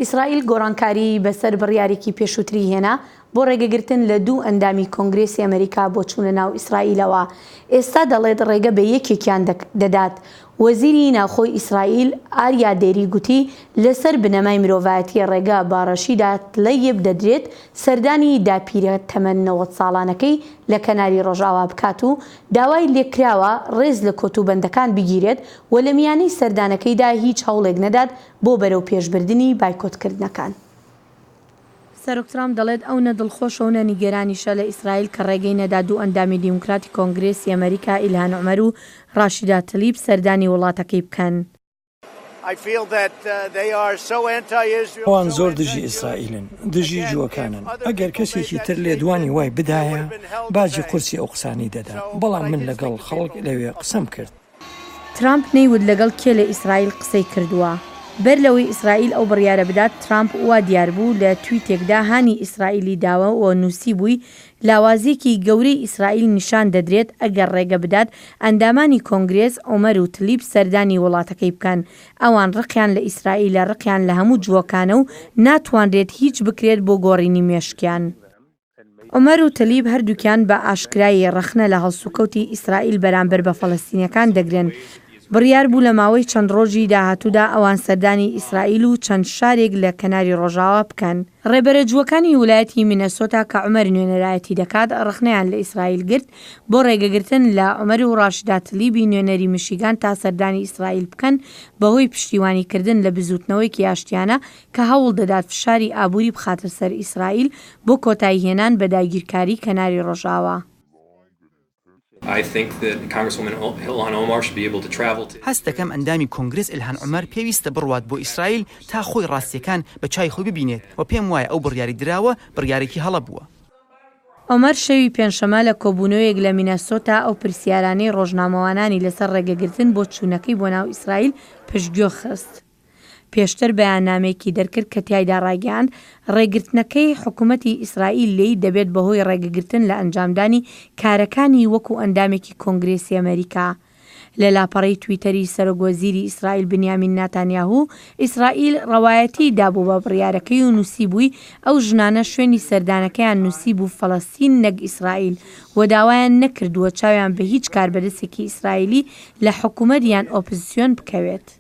ئیسرائیل گۆڕانکاریی بەسەر بڕیارێکی پێشووتری هێنا بۆ ڕێگەگرتن لە دوو ئەندامی کۆنگرێسی ئەمەریکا بۆ چوونە ناو ئیسرائیلەوە، ئێستا دەڵێت ڕێگە بە یەکێکیان دەدات. وەزیری ناوخۆی ئیسرائیل ئاریا دێری گوتی لەسەر بنەمای مرۆڤایەتی ڕێگە بە ڕەشیدا تلەیب دەدرێت سەردانی داپیرە تەمەن 90 ساڵانەکەی لە کەناری ڕۆژئاوا بکات و داوای لێکراوە ڕێز لە کۆتوبەندەکان بگیرێت و لە میانەی سەردانەکەیدا هیچ هەوڵێک نەدات بۆ بەرەوپێشبردنی بایکۆتکردنەکان. سەرۆک ترامپ دەڵێت ئەو نە دڵخۆشە و نە نیگەرانیشە لە ئیسرائیل کە ڕێگەی نەدا دوو ئەندامی دیموکراتی کۆنگرێسی ئەمەریکا ئیلهان عومەر و ڕاشیدا تلیب سەردانی وڵاتەکەی بکەن. ئەوان زۆر دژی ئیسرائیلن، دژی جووەکانن، ئەگەر کەسێکی تر لێدوانی وای بدایە باجی قورسی ئەو قسانەی دەدا، بەڵام من لەگەڵ خەڵک لەوێ قسەم کرد. ترامپ نەیوت لەگەڵ کێ لە ئیسرائیل قسەی کردووە. بەر لەوەی ئیسرائیل ئەو بڕیارە بدات، ترامپ وا دیار بوو لە تویتێکدا هانی ئیسرائیلی داوە و نووسیبووی، لاوازییەکی گەورەی ئیسرائیل نیشان دەدرێت ئەگەر ڕێگە بدات ئەندامانی کۆنگرێس عومەر و تلیب سەردانی وڵاتەکەی بکەن. ئەوان ڕقیان لە ئیسرائیلە، ڕقیان لە هەموو جووەکانە و ناتوانرێت هیچ بکرێت بۆ گۆڕینی مێشکیان. عومەر و تلیب هەردووکیان بە ئاشکرایی ڕەخنە لە هەڵسوکەوتی ئیسرائیل بەرامبەر بە فەلەستینیەکان دەگرن. بڕیار بوو لە ماوەی چەند ڕۆژی داهاتوودا ئەوان سەردانی ئیسرائیل و چەند شارێک لە کەناری ڕۆژاوا بکەن. ڕێبەرە جووەکانی ولایەتی مینەسۆتا کە عومەر نوێنەرایەتی دەکات ڕەخنەیان لە ئیسرائیل گرت بۆ ڕێگەگرتن لە عومەر و ڕاشیدا تلیبی نوێنەری میشیگان تا سەردانی ئیسرائیل بکەن بەهۆی پشتیوانیکردن لە بزووتنەوەیەکی ئاشتیانە کە هەوڵ دەدات فشاری ئابووری بخاتە سەر ئیسرائیل بۆ کۆتاییهێنان بە داگیرکاری کەناری ڕۆژئاوا. هەست دەکەم ئەندامی کۆنگرێس ئیلهان عومەر پێویستە بڕوات بۆ ئیسرائیل تا خۆی ڕاستییەکان بە چاوی خۆی ببینێت و پێم وایە ئەو بڕیارەی دراوە بڕیارێکی هەڵە بووە. عومەر شەوی پێنجشەممە لە کۆبوونەوەیەک لە مینەسۆتا ئەو پرسیارانەی ڕۆژنامەوانانی لەسەر ڕێگەگرتن بۆ چوونەکەی بۆ ناو ئیسرائیل پشتگوێ خست. پێشتر بەیاننامەیەکی دەرکرد کە تیایدا ڕایگەیاند، ڕێگرتنەکەی حکومەتی ئیسرائیل لێی دەبێت بەهۆی ڕێگەگرتن لە ئەنجامدانی کارەکانی وەکو ئەندامێکی کۆنگرێسی ئەمەریکا. لە لاپەڕەی تویتەری سەرۆک وەزیری ئیسرائیل بنیامین ناتانیاهو، ئیسرائیل ڕەوایەتیی دابوو بە بڕیارەکەی و نووسیبووی ئەو ژنانە شوێنی سەردانەکەیان نووسیبوو فەلەستین نەک ئیسرائیل و داوایان نەکردووە چاویان بە هیچ کاربەدەستێکی ئیسرائیلی لە حکومەت یان ئۆپزسیۆن بکەوێت.